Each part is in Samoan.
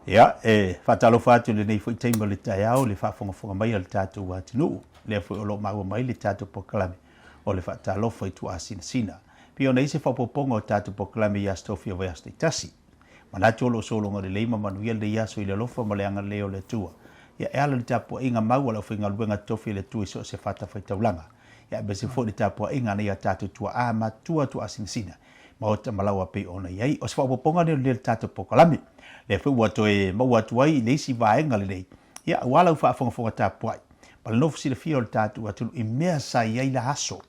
Ia, e faatalofa atu i lenei foi taimi o le taeao i le faafogafoga mai a le tatou atunuu, lea foi o lo o maua mai le tatou polokalame o le Faatalofa i Tuaasinasina. Pei ona i ai se faaopoopoga o tatou polokalame i aso tofi o vaiaso taitasi. Manatu o lo o sologa lelei ma manuia lenei aso i le alofa ma le agalelei o le Atua. Ia, e ala i le tapuaiga mau a le aufaigaluega totofi a le Atua i so o se fatafaitaulaga, ia aemaise foi le tapuaiga a nai a tatou tuaa matutua tuaasinasina Maota ma laua pei ona i ai. O se faaopoopoga lea o le tatou polokalame. Lea foi ua toe maua atu ai le isi vaega lenei, ia, aua lau faafogafoga tapuai ma le nofo silafia o le tatou atunuu i mea sa i ai la aso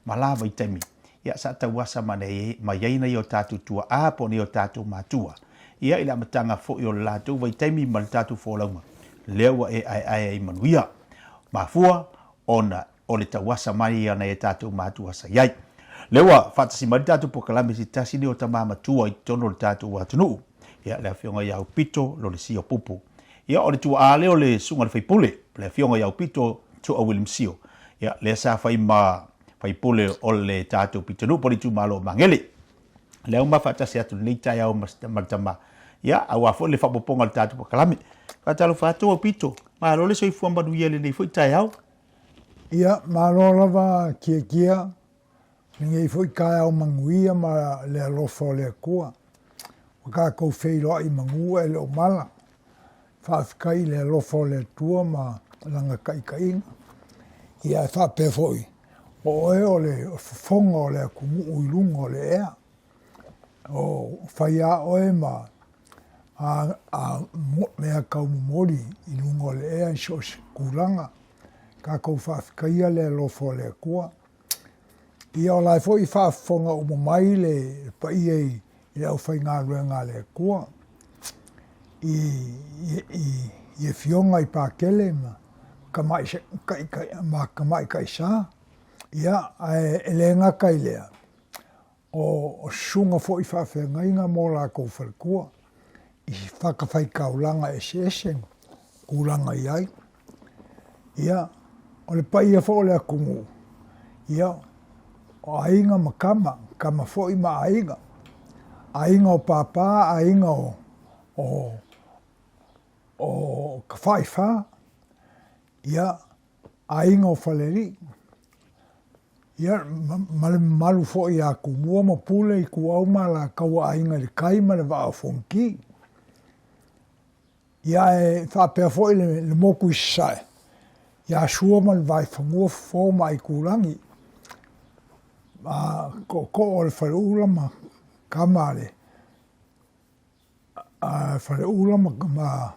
ma la vaitaimi, ia, sa tauasa mai ai nai o tatou tuaa po o nai o tatou matua, ia, i le amataga foi o le latou vaitaimi ma le tatou folauga, lea ua e aeae ai manuia. Mafua ona o le tauasa mai a nai a tatou matua sa i ai. Lea ua faatasi mai le tatou polokalame se tasi nei o tama matua i totonu o le tatou atunuu, ia, le Afioga ia Aupito Lolesio Pupu. Ia, o le tuaa lea o le susuga i le faipule, le Afioga ia Aupito Tu'a William Sio, ia, lea sa fai ma faipule o le tatou pitonuu po o le itumalo o Magele. Lea ua faatasi atu lenei taeao ma le tama, ia, aua foi le faaopoopoga o le tatou polokalame. Faatalofa atu Aupito, malo le soifua manuia i lenei foi taeao. Ia, malo lava Tiatia, lenei foi taeao manuia ma le alofa o le Atua. Ua tatou feiloai manu ae le o mala. Faafetai i le alofa o le Atua ma Lana taitaiga. Ia, ae faapea foi, o oe o le fofoga o le atunuu i luga o le ea. O fai lava oe ma a mea tau momoli i luga o le ea i so o se tulaga. Tatou faafetaia le alofa o le Atua. Ia o la e foi e faafofoga uma mai le paia i le aufaigaluega a le Atua i, i, i Afioga i Pakele ma Tamaitai Sa. Ia, ae e le gata i lea, O susuga foi faafeagaiga ma o latou faletua i fatafaitaulaga eseese ma tulaga i ai. Ia, o le paia foi o le atunuu, ia, o aiga ma tama, tama foi ma aiga, aiga o pāpā, aiga o, o, o Tafaifa, ia, aiga o Falealii, ia, ma le mamalu foi ia Tumua ma Pule, Ituau ma Alataua, Aiga i le Tai ma le Vaa o Fonoti. Ia, ae faapea foi le, le motu i Sasae, ia Sua ma le Vaifanua, Fofo ma Aitulagi, a Tootoo o le Faleula ma Tama a le a Faleula ma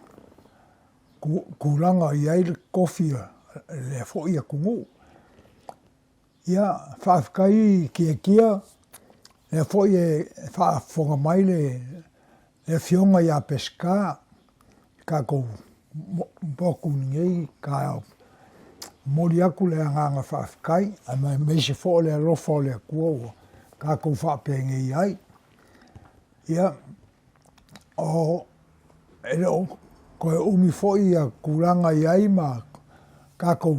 tulaga o i ai le tofi o lea foi atunuu. Ia, faafetai Tiatia, lea foi e faafofoga mai le Afioga ia Peseta, le tatou motu i lenei taeao. Momoli atu le agaga faafetai, aemaise foi o le alofa o le Atua ua tatou faapenei ai. Ia, o, e le o toe umi foi ia tulaga i ai ma tatou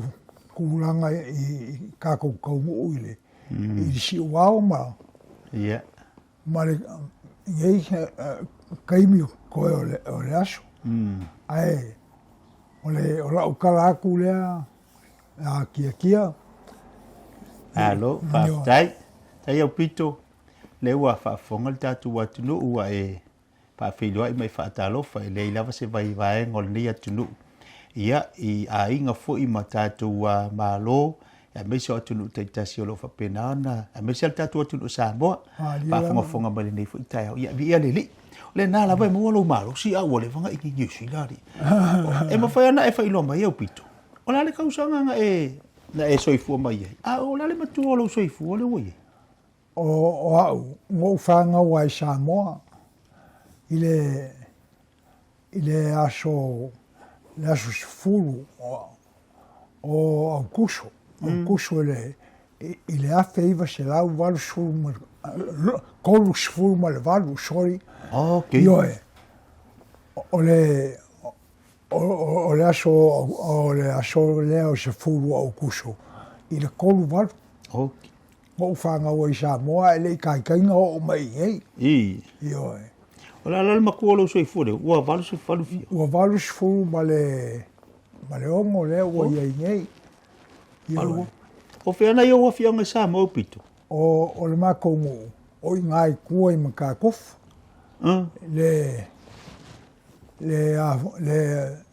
tulaga i tatou taunuu i le, mm. i le siuao ma, yeah. ma le, nei taimi toe o le, o le aso. Mm. Ae, o le, o lau tala atu lea, a Tiatia. Malo, faafetai. Tai au pito. Lea ua faafofoga le tatou atunuu ua e faafeiloai ma e faatalofa, e leai lava se vaivaega o lenei atunuu ia i aiga foi ma tatou Malo, aemaise o atunuu taitasi o lo o faapena ona, aemaise le tatou atunuu Samoa, faafogafoga mai lenei foi taeao. Ia, viia le Alii. O lena lava e maua lou malosi, a ua leva ona e i Niu Sila, alii. E mafai ona e faailoa mai au pito, o le a le tausaga na e, na e soifua mai ai, a o le a le matua o lou soifua lea ua i ai? O au, na ou fanau ai i Samoa i le, i le aso, le aso 10 o Aukuso, Aukuso i le, i le 1938, sorry. Okay. Ioe, o le, o le aso, o le aso lea o 10 o Aukuso i le 38. Okay. Na ou fanau ai i Samoa ae le i taitaiga oo mai i inei. I. Ioe. O le a la le matua o lou soifua lea, ua 88 fia? Ua 86 ma le 6 lea ua i ai nei. Ioe. O fea nai ou afioaga i Samoa aupito? O le matou nuu, o i ina i tua i Matatofu. Le le le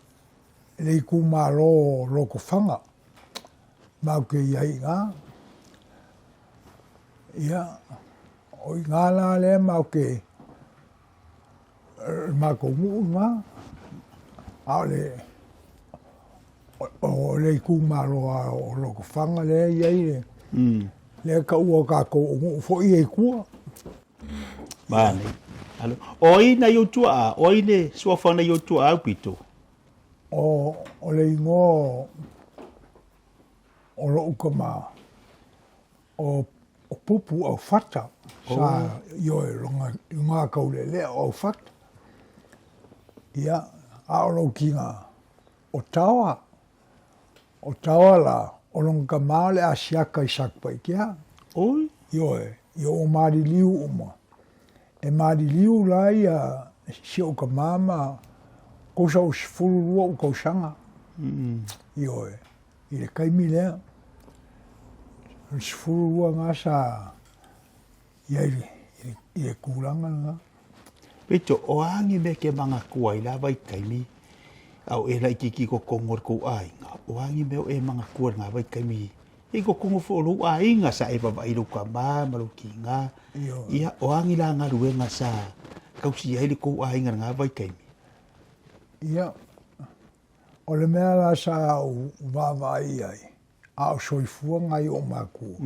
le itumalo o Lotofaga matou te i ai i ina. Ia, o i ina la lea matou te, le matou nuu lena, a o le o le itumalo lava o Lotofaga lea e i ai le, lea e taua o tatou o nuu foi ia i tua. Manaia. Alo. O ai nai ou tuaa? O ai le suafa o nai ou tuaa aupito? O le igoa o lo'u tama o Pupu Aufata sa ioe luga Taulealea o Aufata. Ia, a o lou tina o Taoa. O Taoa la, o lona tama o le Asiata i Satupaitea. Oi? Ioe, ia ua maliliu uma. E maliliu la ia si ou tama ma tusa o 12 ou tausaga. Ioe, i le taimi lea. O le 12 na sa i ai i le tulaga lena. Pito, o a ni mea e te manatua ai la vaitaimi a o e laitiiti i totonu o le tou aiga? O a ni mea o e manatua i lena vaitaimi i totonu foi o lou aiga sa e vaavaai i lou tama ma lou tiga? Ia, o a ni la galuega sa tausia ai le tou aiga i lena vaitaimi? Ia, o le mea la sa ou vaavaai i ai, a o soifua nai ou matua,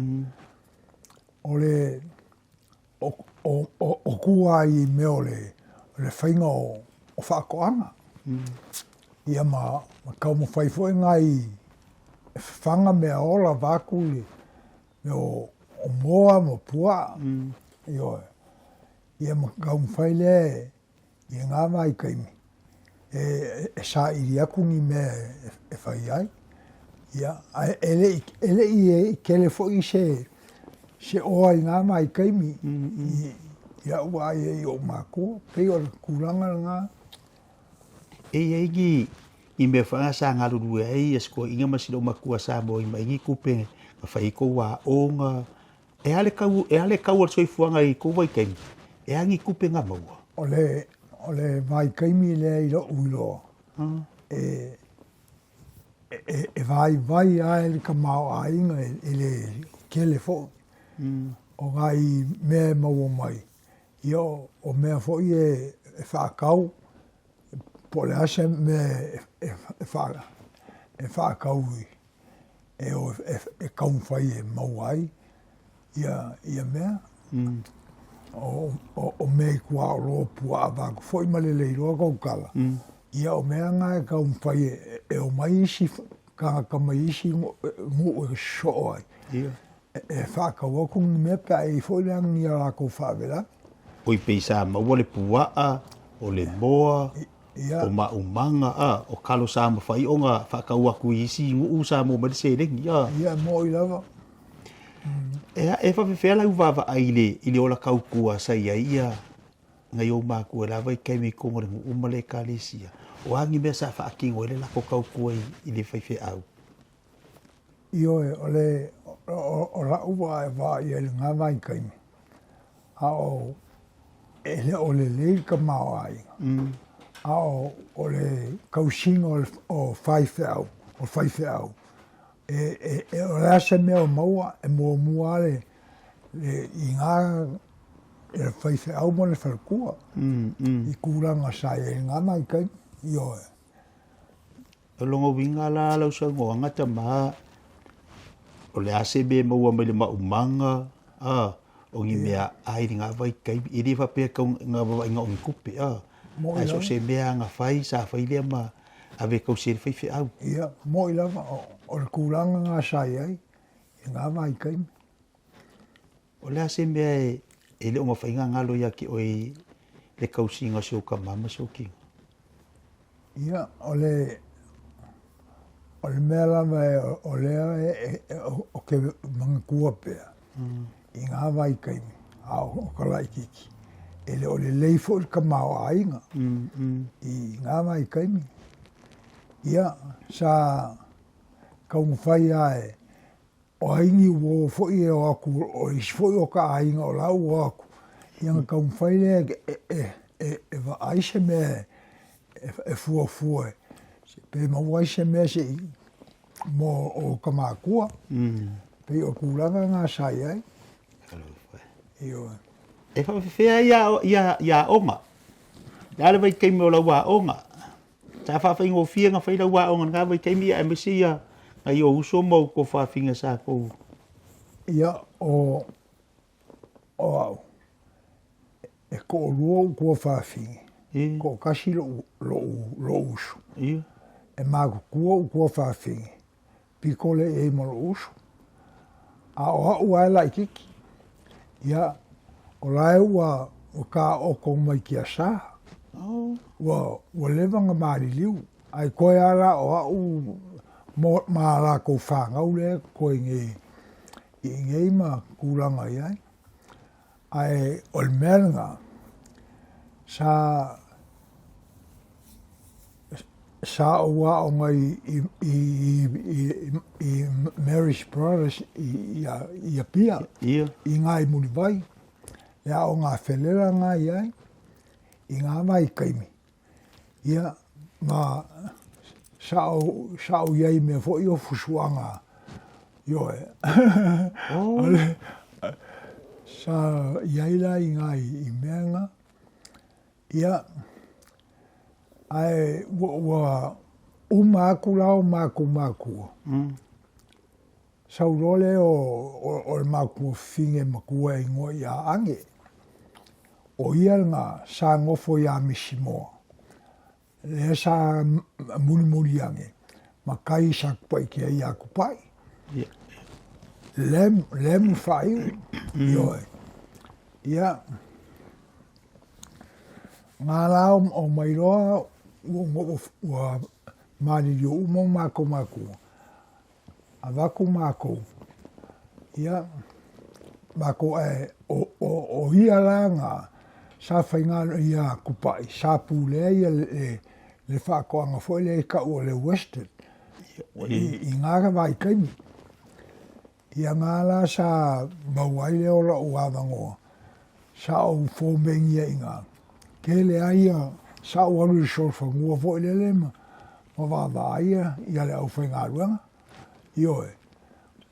o le o tua i mea o le faiga o faatoaga. Ia ma taumafai foi nai e fafaga mea ola vaeatu le mea o moa ma puaa. Ioe. Ia ma taumafai lea i lena vaitaimi e saili atu ni mea e fai ai. Ia, ae e le i tele foi se oa i na vaitaimi i a'u vaai ai i o'u matua. Pei o le tulaga lena. E i ai ni mea foi sa galulue ai si toeaina ma si loomatua Samoa i mai ni tupe na fai ai tou aoga. E a le kau, e a le kau o le soifuaga i kou vaitaimi? E a ni tupe na maua? O le, o le vaitaimi lea i lo'u iloa, e, e, e vaivai lava le tamaoaiga e le tele foi. O nai mea e maua mai, ia o mea foi e faatau, po o le a se mea e faatau e o e taumafai e maua ai ia mea. O mea i tuaoloa puaa vaeatu foi ma le leiloa tautala, ia o mea na e taumafai e omai isi tagata mai isi nuu e sosoo ai, e faatau atu ni mea pe a i ai foi la ni a latou faalavelave. Oi pei sa maua le puaa, o le moa, o maumaga, a, o kalo sa mafai ona faatau atu i isi nuu sa maua mai le seleni, a. Ia, mo'i lava. E, e faapefea lau vaavaai i le, i le ola tautua sa i ai ia nai ou matua i la vaitaimi i totonu o le nuu ma le ekalesia? O a ni mea sa faatino ai le latou tautua i, i le faifeau? Ioe, o le, o, o la'u vaai i ai i lena vaitaimi, a o e le o lelei le tamaoaiga, a o le tausiga o faifeau, o faifeau, e, e, o le a se mea o maua, e muamua lava le, i ina le faifeau ma le faletua, i tulaga sa i ai i lena vaitaimi, ioe. O lona uiga la lau saunoaga tama, o le a se mea e maua mai le maumaga, a, o ni mea ai i ngā vaitaimi, e le faapea tau ngā vavaaiga o ni tupe, a, ae so o se mea na fai, sa fai lea ma ave e tausi ai le faifeau. Ia, mo'i lava, o le tulaga na sa i ai i ngā vaitaimi. O le a se mea e le o mafai ona galo ia te oe i le tausiga o si ou tama ma si ou kino? Ia, o le, o le mea lava o lea ou te manatua pea i ngā vaitaimi a o ka laitiiti. E le o lelei foi le tamaoaiga i ngā vaitaimi. Ia, sa taumafai lava e, o ai ni uo foi e o atu, o isi foi o ta aiga o la ua o atu, ia ona taumafai lea e vaai se mea e fuafua pe maua ai se mea se i mo o ta matua. Pei o tulaga na sa i ai. Ioe. E faafefea ai ia aoga? Le a le vaitaimi o lau aoga? Sa faafaigofie na fai lau aoga i lena vaitaimi aemaise ia nai ou uso ma ou tuafafine sa tou. Ia, o o au, e toalua ou tuafafine, toatasi lou, lou, lou uso. E matutua ou tuafafine, pito lea i ai ma lou uso. A o au lava e laitiiti, ia, o la e ua taooto mai tiasa, ua, ua leva ona maliliu. Ae toe lava la o au ma a latou fanau lea e totoe nei i inei ma tulaga i ai. Ae o le mea lena, sa sa ou aoga i i i Marist Brothers i i Apia, i ngā i Mulivai, le aoga a Felela ngā i ai, i ngā vaitaimi. Ia, ma sa ou, sa ou i ai i mea foi o fusuaga, ioe. Oh. Sa i ai la i ngā i mea ngā. Ia, ae ua, ua uma aku la o mākou mākua. Sau loa lea o, o le makuafine matua e igoa ia Age. ʻO ia lena sa nofo iā Misimoa, lea sa mulimuli ane ma kai i Satupaitea iā Tupai. Lemu, lemu faaiu, ioe. Ia, ngā lā o mai loa ua, ua maliliu uma o mākou mākua. Avatu mākou, ia, mākou ae o, o, o ia la ngā sa whainga ia Kupaʻi, sa pulea ia le, le whaakoanga foi lea i kau o le Western, i, i ngā vaitaimi. Ia ngā la sa maua ai lea o la'u avanoa, sa ou fōmengia i ngā. Kele ai ia, sa ou alu i le solofanua foi lele ma, ma vaavaai ia, ia le aufaigaluega. Ioe,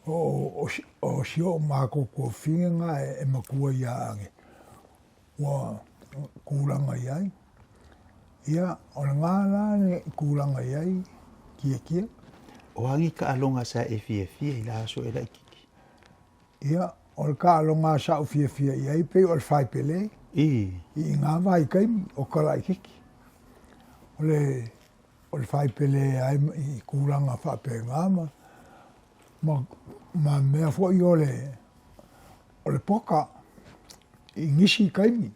o, o, o si o'u mākou tuafafine na e, e matua iā Age, ua kūlanga i ai. Ia, o lena la le kūlanga i ai, kiekie. O a ni taaloga sa e fiafia i la aso e laitiiti? Ia, o le taaloga sa ou fiafia i ai pei o le faipele I. I ngā vaitaimi o ka laitiiti. O le, o le faipele ai i kūlanga faapena ma, ma, ma mea foi o le, o le poka i nisi taimi.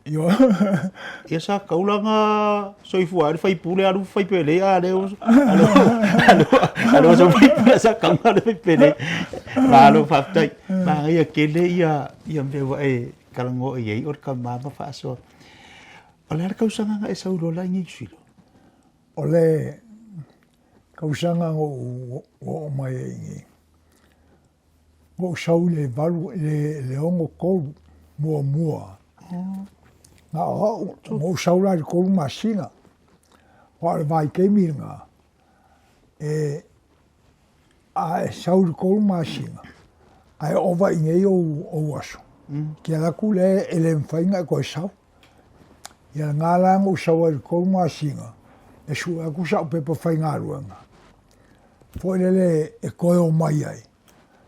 Ia sa taulaga soifua ai le faipule alu faipele a le alu sa faipule sa taulaga le faipele. Malo faafetai. Manaia tele ia ia mea ua e talanoa i ai o le tama ma faasoa. O le a le tausaga na e sau loa la i Niu Sila? O le tausaga na ou oo mai ai i inei, Ua ou sau i le valu, i le 63 muamua. Na o au, na ou sau la i le 3 masina. Aua o le vaitaimi lena, e, a e sau i le 3 masina, ae ova i nei ou, ou aso, ke alu atu lea e le mafai ona e toe sau. Ia lena la na ou sau ai i le 3 masina, e sue atu sau pepa faigaluega. Foi lele e toe o mai ai,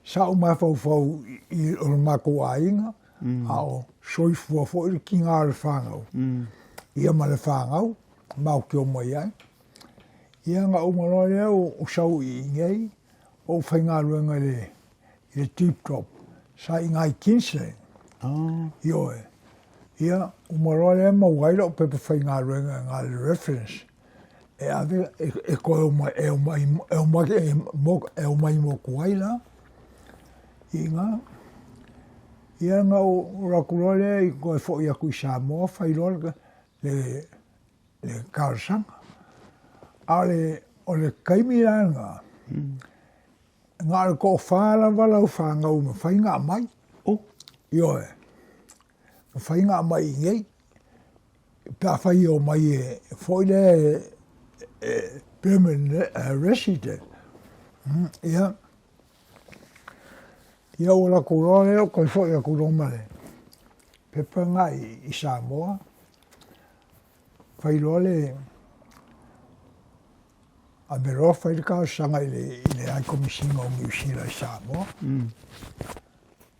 sa ou mafaufau i o le matou aiga, a o soifua foi le tiga o le fanau, ia ma le fanau matou te omai ai. Ia na uma loa lea ou sau i inei, ou faigaluega i le, i le Tip Top, sa i ina i Queensland. Ioe. Ia, uma loa lea maua ai lau pepa faigaluega i ina le reference. e ave e toe omai e omai e omai e omai moku ai la i ina. Ia na ou alu atu loa lea i toe foi atu i Samoa fai loa le le talosaga. A o le o le taimi la lena, na o le toafa lava lau fanau e mafai ona aumai. Oh. Ioe, mafai ona aumai i inei pe afai e omai e foi lea e permanent resident. Ia, ia ua latou loa lea ou toe foi atu loa ma le pepa lena i Samoa, fai loa le ave loa fai le talosaga i le High Komesina o Niu Sila i Samoa.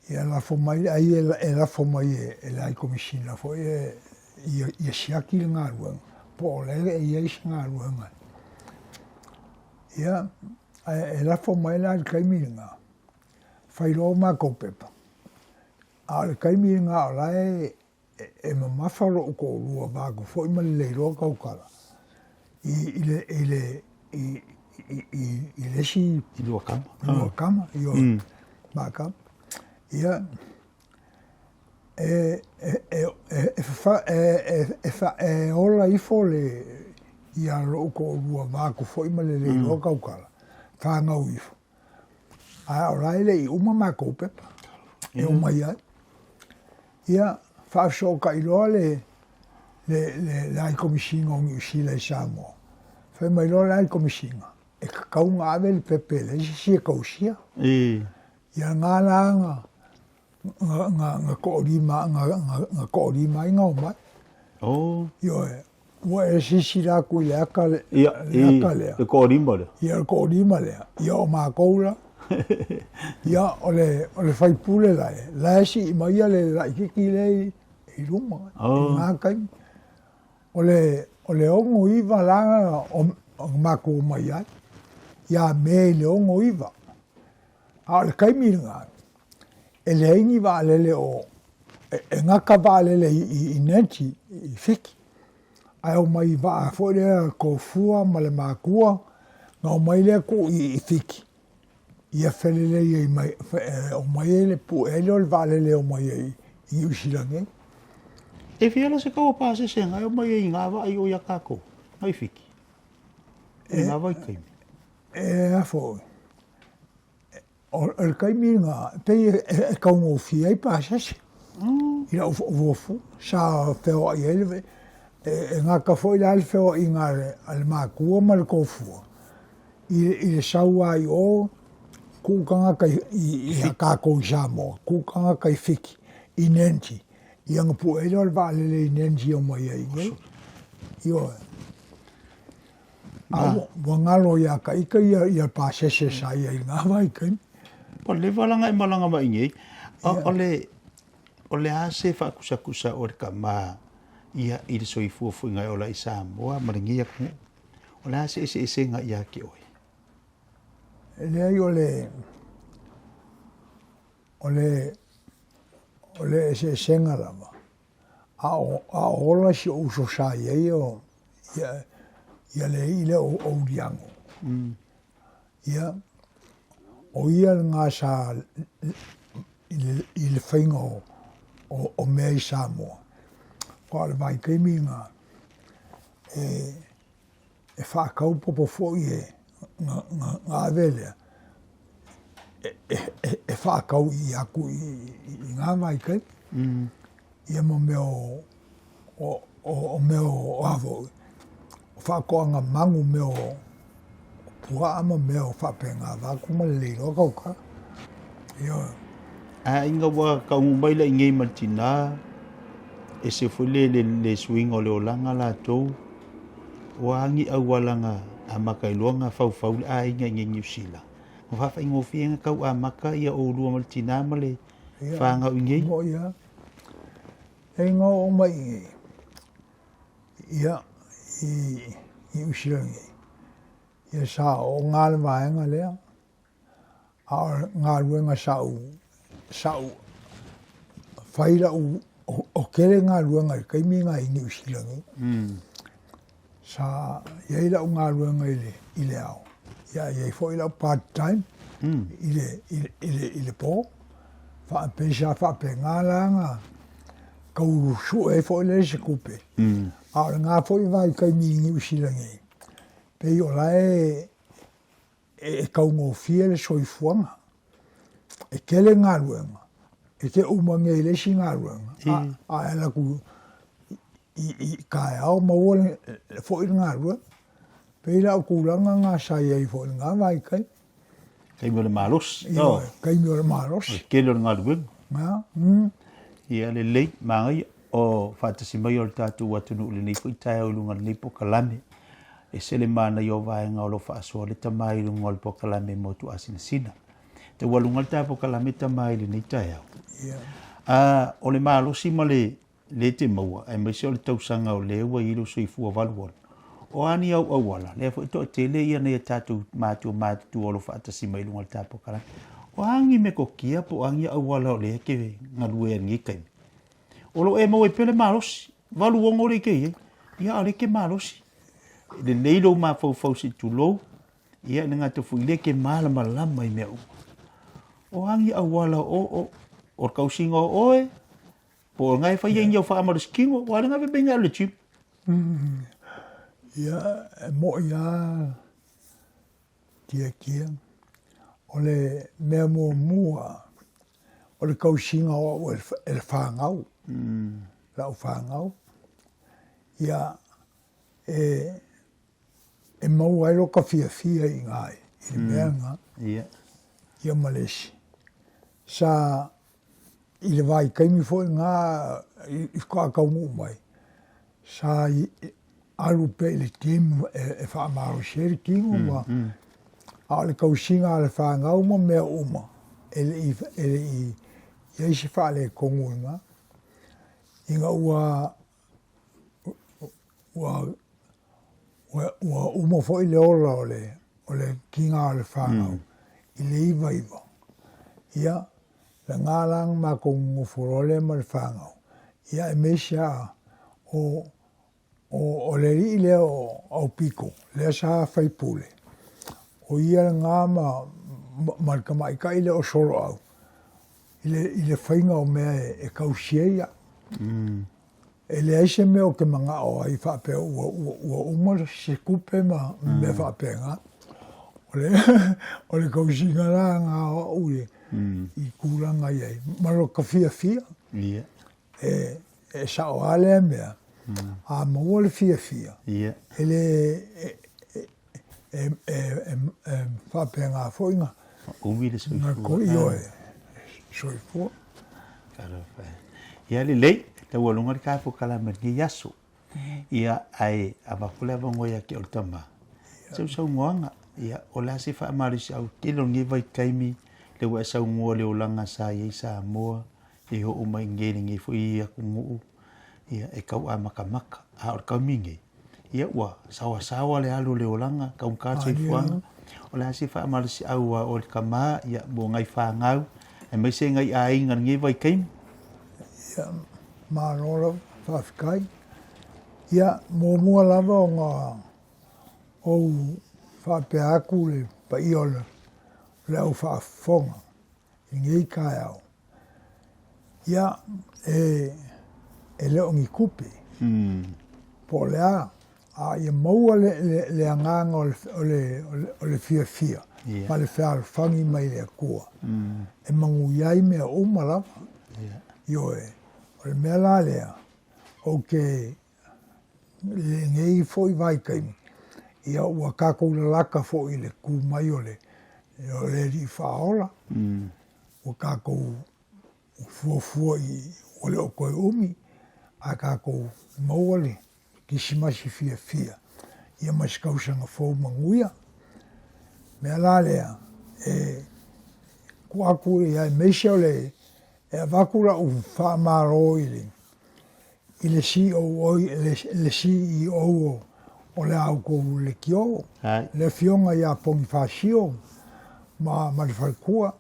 Ia lafo mai, ai e lafo mai e le High Komesina foi ia siaki le galuega, po o lea e i ai se galuega. Ia, ae e lafo mai la i le taimi lena, fai loa o matou pepa, a o le taimi lena o la e e mamafa lo'u toalua vaeatu foi ma le leiloa tautala i le i le i i i le isi i lua tama lua tama ioe ma tama ia e e e e e e ola ifo le ia lo'u toalua vaeatu foi ma le leiloa tautala fanau ifo. A o la e le i uma matou pepa e omai ai. Ia, faafesootai loa le le le High Komesina o Niu Sila i Samoa. Fai mai loa le High Komesina, e tatau ona ave le pepe e leai se isi e tausia. Ia na la na na toalima na toalima ai na omai. Oh. Ioe, ua e silasila atu i le ata le, ia, le ata lea. Le toalima lea. Ia, le toalima lea. Ia, o matou la. Ia, o le, o le faipule la e, la e sii mai ia le laitiiti lea i, i luma, oh. I ngā taimi. O le, o le 69 la o, o matou omai ai. Ia Me i le 69. A o le taimi lena, e leai ni vaalele o, e gata vaalele i Nancy, i Fiti, ae omai i vaa foi lea Tofua ma le Makua, na omai lea tuu i Fiti, ia felelei ai mai, omai ai le pue ai lea o le vaalele e omai ai i Niu Sila nei. E fia la se kau o pasese e omai ai i ngā vaa i o ia kākou, mai Fiti, i ngā vaitaimi. E a foi, O le taimi lena, e pei e taugofie ai pasese i lau fuafua. Sa feoai ai le, e gata foi la le feoaiga a le matua ma le tofua i le sau lava i o, tuu tagata ia tatou i Samoa, tuu tagata i Fiti, i Nancy, ia ona pue ai lea o le vaalele i Nancy e omai ai i inei. Ioe. A ua galo ia ka ika ia ia pasese sa ia i ngā vaitaimi. Ua leva la na e malaga mai nei. O le o le a se faakusakusa o le tama ia i le soifua foi e ola i Samoa ma lenei atunuu. O le a se eseesega ia te oe? E leai o le o le o le eseesega lava A o ola si ou uso sa i ai o ia le alii lea o Uliago. Ia, o ia lena sa i le faiga o mea i Samoa. Aua o le vaitaimi lena e faataupopo foi e na ave lea e faatau i atu i na vaitaimi. Ia ma mea o mea o a foi, o faatoaga manu, mea o puaa ma mea o faapena vaeatu ma le leiloa tautala. Ioe. A ina ua taunuu mai la i nei ma le tina, ese foi le, le, le suiga o le olaga latou, o a ni auala na amata ai loa na faufau le aiga i nei Niu Sila. Na faafaigofie na tau amata ia oulua ma le tina ma le fanau i nei. Moʻi lava. E na oo mai i nei, ia, i Niu Sila nei, ia sa oo ngā le vaega lea. A o le galuega sa ou, sa ou fai lau, o tele galuega i le taimi lena i Niu Sila nei. Sa i ai lau galuega i le, i le ao, ia i ai foi lau part time i le, i le, i le po. Pei sa faapena la na tau sue ai foi lea i se tupe. A o lena foi vaitaimi i Niu Sila nei, pei o la e e taugofie le soifuaga. E tele galuega, e te uma nei i le isi galuega, a e alu atu i taeao maua foi le galuega. Pei la o tulaga na sa i ai foi i lena vaitaimi. Taimi o le malosi. Ioe, taimi o le malosi. O le tele o le galuega. Ia lelei, manaia o faatasi mai o le tatou atunuu i lenei foi taeao i luga o lenei polokalame. E ese le manaia o vaega o lo o faasoa le tama i luga o le polokalame mo Tuasinasina. Taualuga le ta polokalame tama i lenei taeao. Yeah. O le malosi ma le lea e te maua, aemaise o le tausaga o lea ua i ai lou soifua 86. O a ni au auala, lea foi e toatele ia nai a tatou matua matutua o lo o faatasi mai i luga o le ta polokalame. O a ni metotia po o a ni auala o lea e te galue ai i lenei taimi? O lo o e maua ai pea le malosi, 86 lea e te i ai, ia a o lea e te malosi. Lelei lou mafaufau se i tulou, ia e le gata foi i lea e te malamalama i mea uma. O a ni auala o le tausiga o oe, Po o lena e fai ai ni au faamalosi kino, aua o lena fai mai na alu i le gym. Ia, e mo'i lava Tiatia, o le mea muamua, o le tausiga o au e le fanau, lau fanau. Ia, e maua ai lota fiafia i ina i le mea lena. Ia ma le isi, sa i le vaitaimi foi lena i faatoa taunuu mai, sa alu pea i le gym e faamalosi ai le tino ma, a o le tausiga a le fanau ma mea uma, e le i i ai se faaletonu i ina. Ina ua ua uma foi le ola o le tiga o le fanau i le 99, ia, lena la na matou nonofo loa lea ma le fanau, ia aemaise lava o le alii lea o Aupito, lea sa faipule, o ia lena ma le tamaitai lea o Soloau, i le faiga o mea e tausi ai au. E leai se mea ou te manao ai faapea ua uma se tupe ma mea faapena. O le tausiga la lena o au i tulaga i ai, ma lota fiafia. E sao lava lea mea, a maua le fiafia, e le e faapena foi na umi le soifua. Ioe, soifua. Ia lelei, taualuga le tatou kalame i lenei aso. Ia, ae avatu le avanoa ia te oe le tama. Sausaunoaga, ia, o le a se faamalosiau tele o lenei vaitaimi, lea ua e saunoa i le olaga sa i ai Samoa, e oo mai nei i lenei foi atunuu, ia, e tau amatamata. A o le taimi lenei, ia ua saoasaoa le alu o le olaga, taugata le soifuaga. O le a se faamalosiau a oe le tama, ia, mo nai fanau, aemaise nai aiga i lenei vaitaimi? Ia, malo lava, faafetai. Ia, muamua lava ona ou faapea atu i le paia o le au faafofoga i lenei taeao, Ia, e le o ni tupe, po o le a, a ia maua le agaga o le fiafia ma le fealofani mai le Atua e manuia ai mea uma lava. Ioe, o le mea la lea, ou te, i lenei foi vaitaimi, ia ua tatou lalata foi i le tu mai o le Alii Faaola, ua tatou fuafua i, ua le o toe umi, ae tatou maua le Kerisimasi fiafia, ia ma se tausaga fou manuia. O le mea la lea, e tuu atu aemaise o le, e avatu lau faamalo i le i le COO, le CEO o le a outou leitio, le Afioga ia Ponifasio ma le faletua.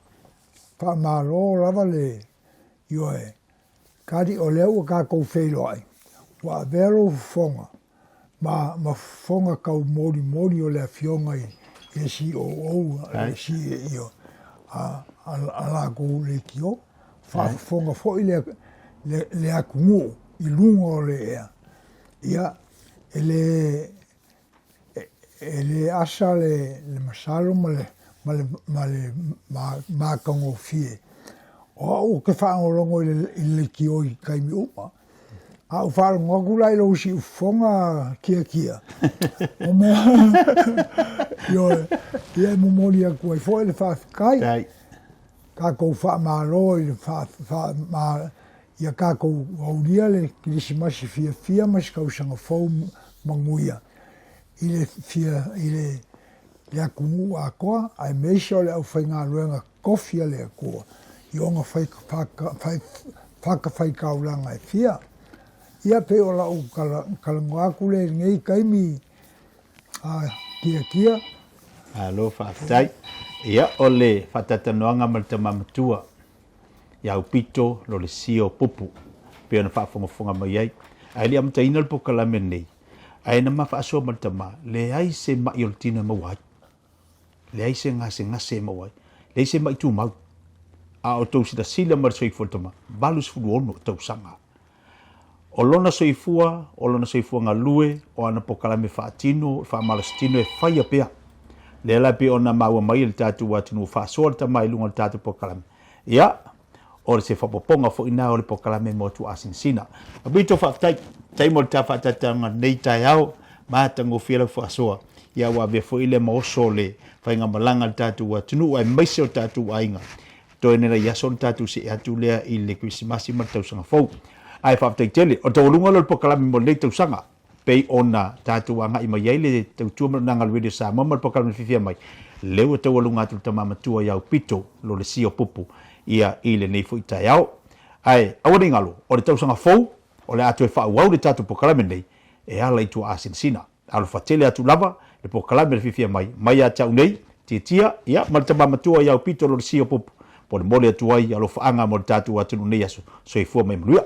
Faamalo lava le, ioe, kali o lea ua tatou feiloai, ua avea lou fofoga ma fofoga taumolimoli o le Afioga i le COO, le CEO a latou leitio. Faafofoga foi le, le, le atunuu i luga o le ea. Ia, e le, e le asa le, le masalo ma le, ma le, ma le matagofie. O au ou te faalogologo i le, i le leitio i taimi uma. A ou faalogo atu la i lou siufofoga Tiatia, o mea, ioe, ia e momoli atu ai foi le faafetai. Tatou faamalo i le faa, faa, ma, ia tatou aulia le Kerisimasi fiafia ma se tausaga fou manuia i le fia, i le, le atunuu atoa, aemaise o le aufaigaluega tofi a le Atua i ona fai, fai, fatafaitaulaga e fia. Ia pei o lau tala, talanoa atu lea i lenei taimi a Tiatia. Malo faafetai. Ia, o le faataitanoaga ma le tama matua ia Aupito Lolesio Pupu, pei ona faafogafoga mai ai. Ae le i amataina le polokalame lenei, ae na ma faasoa ma le tama, leai se ma'i o le tino e maua ai. Leai se gasegase e maua ai. Leai se ma'i tumau. A o tou silasila ma le soifua o le tama, 86 tausaga. O lona soifua, o lona soifua galue, o ana polokalame faatino, e faamalositino e faia pea. Lea la pei ona maua mai e le tatou atunuu faasoa le tama i luga o le tatou polokalame. Ia, o se faaopoopoga foi na o le polokalame mo Tuaasinasina. Aupito faafetai, faafetai mo le ta faataitaiga nei taeao, matagofie lau faasoa. Ia ua avea foi lea ma oso o le faigamalaga a le tatou atunuu aemaise o tatou aiga. Toe nei lai aso ona tatou see atu lea i le Kerisimasi ma le tausaga fou. Ae faafetai tele. O le taualuga lea o le polokalame mo lenei tausaga, pei ona tatou agai mai ai le tautua ma le auaunaga a le Radio Samoa ma le polokalame fiafia mai, lea ua taualuga atu le tama matua ia Aupito Lolesio Pupu ia i lenei foi taeao. Ae aua ne i galo, o le tausaga fou, o le a toe faaauau le tatou polokalame lenei e ala i tuaasinasina. Alofa tele atu lava le polokalame le fiafia mai, mai ia te au nei, Tiatia, ia, ma le tama matua ia Aupito Lolesio Pupu, molemole atu ai alofaaga mo le tatou atunuu nei aso. Soifua ma ia manuia.